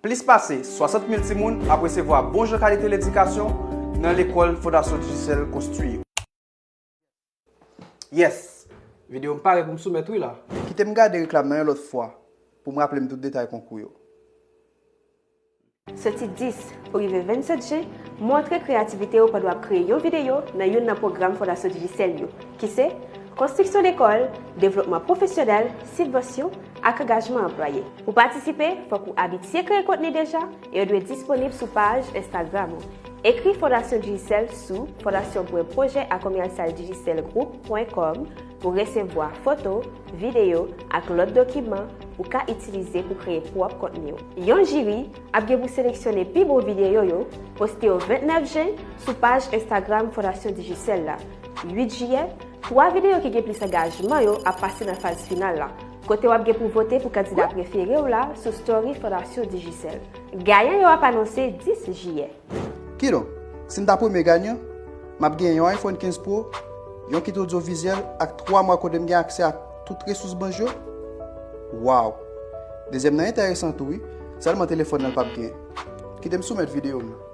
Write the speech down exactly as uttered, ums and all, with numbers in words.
Plis pase swasant mil timoun ap resevwa bon jan kalite ledikasyon nan lekòl Fondasyon Digicel konstwi yo. Yes! Videyo m pare pou m soumèt wi la. Kite m gade reklam nan yon lòt fwa pou m raple m tout detay konkou yo. Soti dis pou rive vennsenk jen, montre kreyativite w pandan w ap kreye yon videyo nan youn nan pwogram Fondasyon Digicel yo, ki se konstriksyon lekòl, devlopman pwofesyonèl, sibvansyon, ak angajman anplwaye. Pou patisipe, fòk ou abitye kreye kontni deja e yo dwe disponib sou paj Instagram ou. Ekri Fondasyon Digicel sou fondasyon pwen pwojè a komèsyal digicel group pwen kòm pou resevwa foto, videyo ak lòt dokiman ou ka itilize pou kreye pwòp kontni w. Yon jiri ap gen pou seleksyone pi bon videyo yo, poste yo vennèf jen sou paj Instagram Fondasyon Digicel la. Uit jiyè, twa videyo ki gen plis angajman yo ap pase nan faz final la, kote w ap gen pou vote pou kandida prefere w la sou story Fondasyon Digicel. Gayan yo ap anonse dis jiyè. Kidonk, si m ta premye ganyan, m ap genyen yon iPhone kenz Pro, yon kit odyovizyèl ak twa mwa kote m gen aksè ak tout resous Banjo. Waw! Dezyèm nan enteresan tou wi, sèlman telefòn nan l p ap genyen. Kite m soumèt videyo m nan.